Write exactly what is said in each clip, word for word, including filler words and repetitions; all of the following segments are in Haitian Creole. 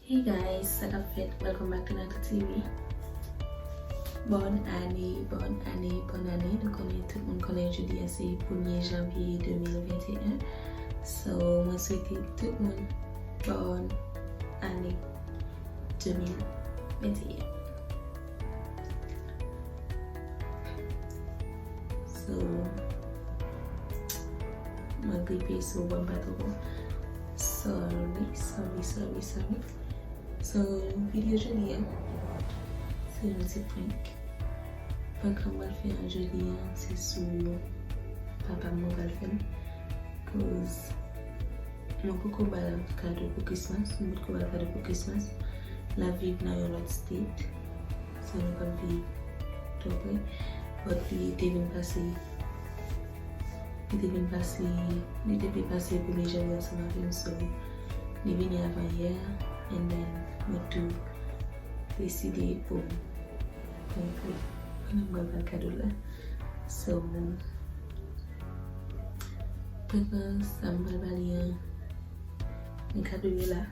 Hey guys, sa k ap fèt? Welcome back to Natou T V. Bòn ane, bòn ane, bòn ane. Nou konnen, tout moun konnen jodi a se premye janvye de mil venteyen. So, mwen swete tout moun bòn ane de mil venteyen. So, mwen gripe, so mwen pa twò bon. Sorry, sorry, sorry, sorry. So, videyo jodi a, se yon ti prank. Prank lan mwen pral fè an jodi a, se sou papa m mwen pral fè l. Cause mwen poko ba l kado pou Christmas, mwen poko ba l kado pou Christmas. L ap viv nan yon lòt state. So, nou p ap viv twò pre. But li te vin pase, li te vin pase, li te vin pase premye janvye ansanm avè m. So, li vini avan yè, and then mwen tou deside pou m, pou m, pou m, pou m ba l kado la. So, prank lan, sa m pral ba li an, men kado yo la.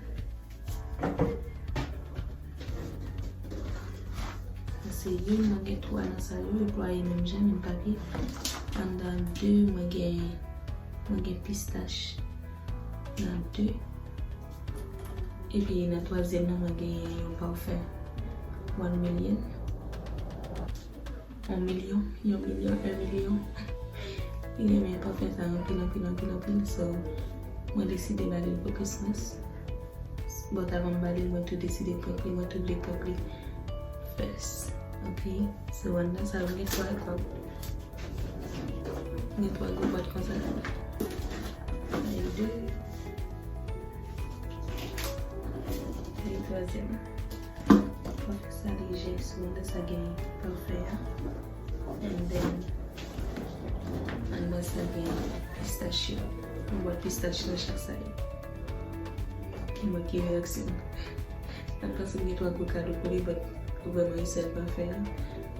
Sa se youn, mwen gen twa nan sa yo, yo plwaye menm jan, menm papye. Anndan de, mwen gen, mwen gen pistach nan de. Epi nan twazyèm nan, mwen gen yon pafen one million. Yon milyon, yon milyon, yon milyon. Li renmen pafen sa yo anpil, anpil, anpil, anpil. So, mwen deside ba li l pou Christmas. But avan m ba li l, mwen tou deside prank li, mwen tou vle prank li first. Ok? So, anndan sa yo, gen twa, twa. Gen twa gwo bwat konsa. Sa yo de. Sa yo twazyèm. Mwen fè sa lejè, sou anndan sa gen pafen an. And then, anndan sa gen pistach yo. Yon bwat pistach nan chak sa yo. Ki mwen ki reyaksyon. Mwen panse m gen twa gwo kado pou li, but ou vrèman yon sèl pafen an.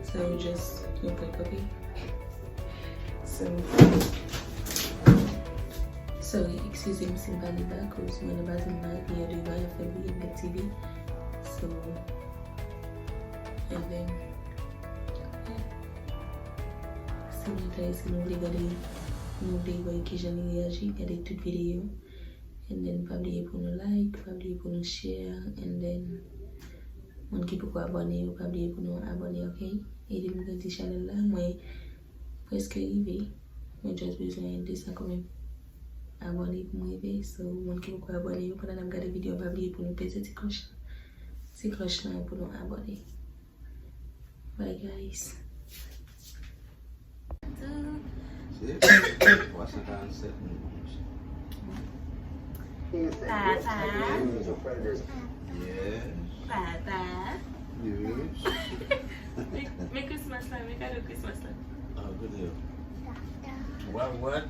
Sa yo just yon prank, ok? So, sorry, eskize m si m pale ba, cause mwen nan bazin nan, epi an devan, y ap fè bri, m gen T V. So, and then, yeah. Si nou enterese, nou vle gade, nou vle wè kijan li reyaji, gade tout videyo. And then, pa bliye pou nou like, pa bliye pou nou share, and then, moun ki poko abòne yo, pa bliye pou nou abòne, ok? Ede m grandi chanèl la, mwen prèske rive. Mwen just bezwen de san kanmenm abòne pou m rive. So, moun ki poko abòne yo, pandan n ap gade videyo, pa bliye pou nou peze ti klòch lan. Ti klòch lan pou nou abòne. Bye, guys. Se twa san karannsèt moun. Papa. Yes. Papa. Yes. Men, men Christmas la, men kado Christmas la. Ah, kote yo? Twa bwat.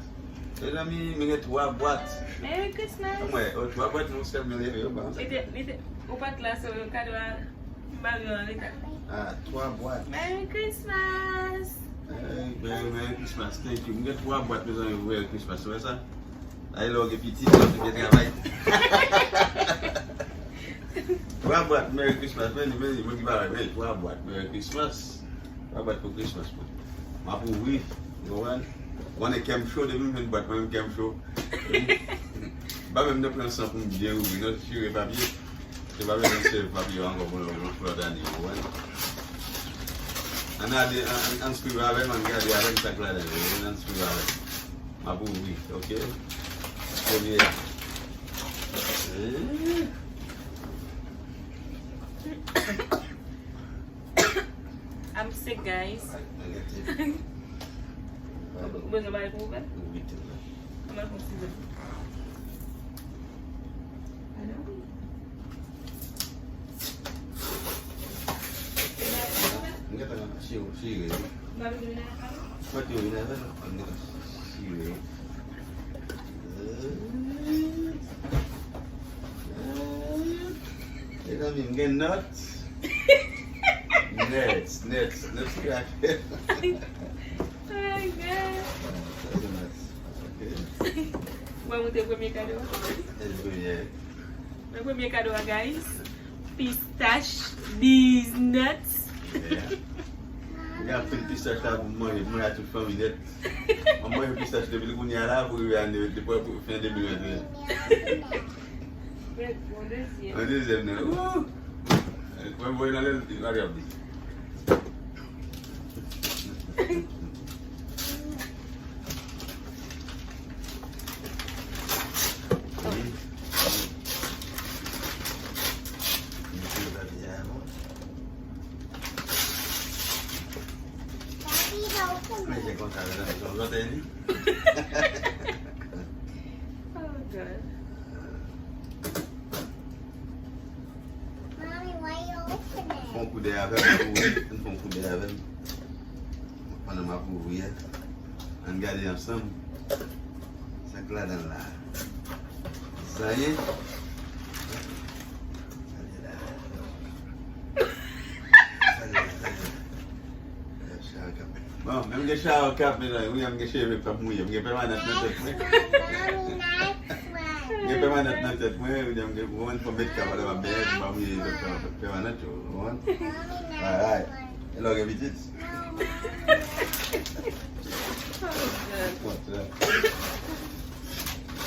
Mezanmi, men gen twa bwat. Merry Christmas. Mwen, oh, twa bwat, nou sèlman leve yo, ba. Li te, li te, ou pa t la, so, kado a, m ba yo an reta. Ah, twa bwat. Merry Christmas. Hey, Merry, Merry Christmas. Thank you. M gen twa bwat, mezanmi, Merry Christmas. Ou wè sa? Ay, lè w gen pitit, w ap gen travay. Twa bwat, Merry Christmas. Men, men, men, ki bagay, men, twa bwat, Merry Christmas. Twa bwat pou Christmas, mwen. M ap ouvri, ou konprann? Ou konnen kè m cho, depi m jwenn bwat, mwen menm kè m cho. M pa menm nan pran san pou m byen ouvri, non, chire papye. Se pa bezwen sèvi papye ankò pou nou, yon flòt ane, ou konprann? Ann ale, ann, ann, ann swiv avè m, ann gade avè m sa k ladan yo, ann swiv avè m. M ap ouvri, ok? Premye a. Eh. I'm sick, guys. Ou bezwen bagay pou ouvè? Wi, tou la. Ann al pran sizo. Alò? M gentan chire, chire. Ou pa bezwen vin avè m? Mwen te vin avè l, m gentan chire. Mezanmi, m gen nòt. Nèt, nèt, nèt ki rache. Ay, God. Sa se nòt. Ok. Mwen montre premye kado a. Se premye. Mwen premye kado a, guys. Pistach, these nuts. Yeah. Mwen gen anpil pistach la pou m manje, pou mwen ak tout fanmi nèt. Mwen manje pistach depi kounye a la pou rive ane, depi pou fen de mil venteyen. Yon dezyèm. Yon dezyèm nan. Woo! Mwen voye nan lè, lè l ap di. Oh, God. Mommy, why you open it? Fè yon koudèy avè m, wi. Fè yon koudèy avè m. Pandan m ap ouvri a, ann gade ansanm. Sa k ladan l la? Zanyen? Gade la. Gade la, gade la. Bon, men m gen shower cap, mezanmi. Wi, m gen cheve k ap mouye. M gen pèmanant nan tèt mwen. M gen pèmanant nan tèt mwen. Wi, m gen, ou konprann, fò m met cap la, m ap benyen pou m pa mouye pèmanant yo. Ou konprann? Alright. E lè w gen pitit? Konsa.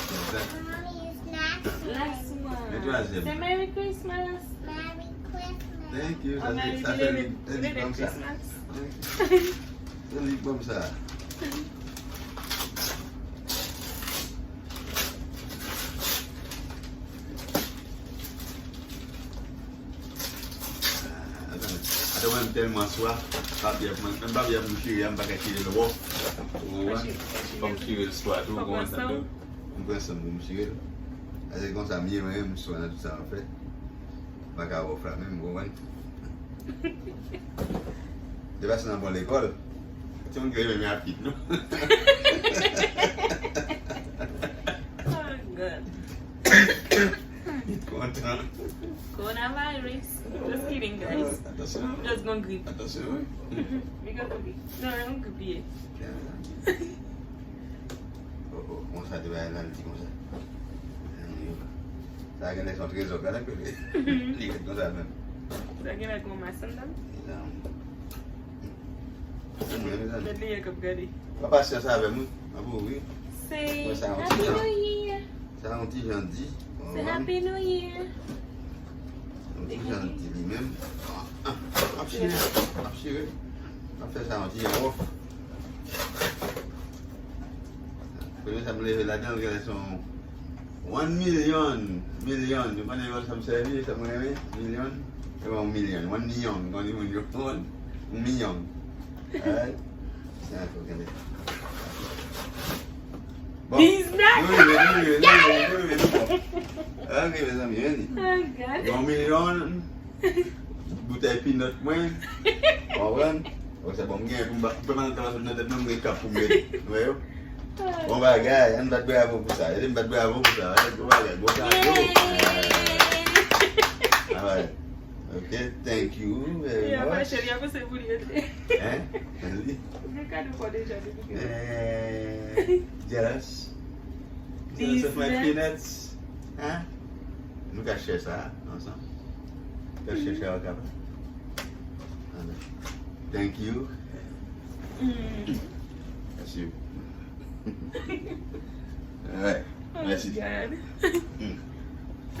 Konsa. Last one. Men twazyèm. Se Merry Christmas. Thank you. Sa se, sa se li, se li k ban m sa. Se li k ban m sa. Atò, mwen, m tèlman swaf, papye ap, menm papye ap m chire a, m pa ka chire l wòf. Ou konprann? Fò m chire l swa tou, ou konprann sa m di w? M pran san m pou m chire l. Paske konsa m ye, mwen, m swa nan tout sa m ap fè. M pa ka wòf la menm, ou konprann? Depi se nan bon lekòl. Timoun ki renmen men ap kit nou. Oh, God. Li kontan. Coronavirus. Just kidding, guys. Atansyon. Just gon grip. Atansyon, wi. Big up, Obi. Non, non, gon grip li ye. Oh, oh, konsa te bay la, li di konsa. Sa genlè se yon trezò, gade anpil. Li ret konsa menm. Sa genlè gon masann dan. Mezanmi. Mezanmi, mezanmi. Gad li k ap gade. Pran pasyans avè m, wi. M ap ouvri. Se Happy New Year. Sa yon ti jan di. Se Happy New Year. Yon ti jan di li menm. Ah, ah, ap chire, ap chire. Ap fè sa yon ti jan wòf. Premye sa m leve ladan l, genlè se yon one million, million. Ou konnen sa m sèvi, sa m renmen, million. Se pa yon million, one million, konnen moun yo konn, yon million. Alright? Sa fò genlè. Bon. Bizna! Nou rive, nou rive, nou rive, nou rive, nou bon. Ok, mezanmi, vini. Oh, God. Yon milyon, boutèy pinòt mwen. Konprann? Bon, se bon, m gen pou m ba, pou m al travay sou nan tèt mwen, m gen kap pou m mete. Ou wè yo? Bon bagay, ann bat bravo pou sa. Ede m bat bravo pou sa. Bon bagay, bon travay. Yay! Alright. Ok, thank you very much. Li ap mache, li ap pase pou li ede. Hein? Li? Ou gen kado pa w deja depi ke. Eh, yes. These nuts. Hein? Nou ka share sa ansanm. Ka share, share, kapab. Thank you. Mm. That's you. Alright. Mèsi. Oh, God. Mm.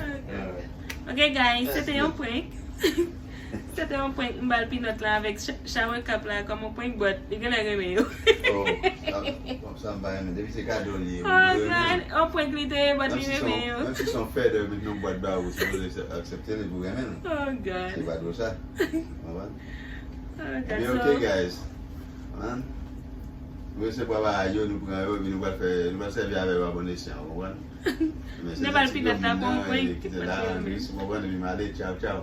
Oh, God. Alright. Ok, guys, se te yon prank. Se te yon prank, m ba l pinòt la avèk sh-, shower cap la kòm yon prank, but li genlè renmen yo. Oh, sa, sa m pa renmen. Depi se kado li ye, oh, God, yon prank li te ye, but li renmen yo. Menm si se yon feather, met nan bwat ba ou, sipoze aksepte li pou renmen l. Oh, God. Se pa dwòl sa. Konprann? Oh, God. Men ok, guys. Konprann? Nou resevwa bagay yo, nou pran yo, epi nou pral fè, nou pral sèvi avè yo a bon esyan, ou konprann? Men se ti granmoun nan, e kite la, nou jis konprann, epi m ale, tchaw, tchaw.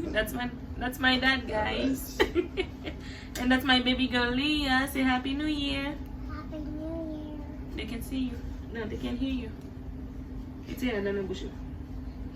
That's my, that's my dad, guys. And that's my baby girl, Leah. Say Happy New Year. Happy New Year. They can see you. No, they can hear you. Kite a nan bouch ou.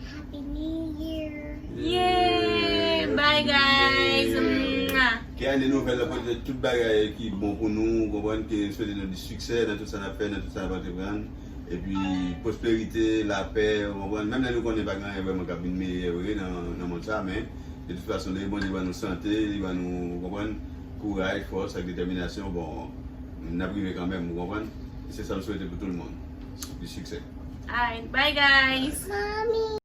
Happy New Year. Yay! Bye, guys. Mwah. Ke ane nouvèl la pote tout bagay ki bon pou nou, ou konprann, ke swete nou di siksè nan tout sa n ap fè, nan tout sa n ap antreprann. Epi pwosperite, lapè, ou konprann? Menm lè nou konnen pa gen anyen vrèman k ap vin meyè vre nan, nan mond sa, men de tout fason, depi Bondye ban nou sante, li ban nou, ou konprann, kouraj, fòs ak detèminasyon, bon, n ap rive kanmenm, ou konprann? Se sa m swete pou tout moun. Du succès. Alright, bye guys.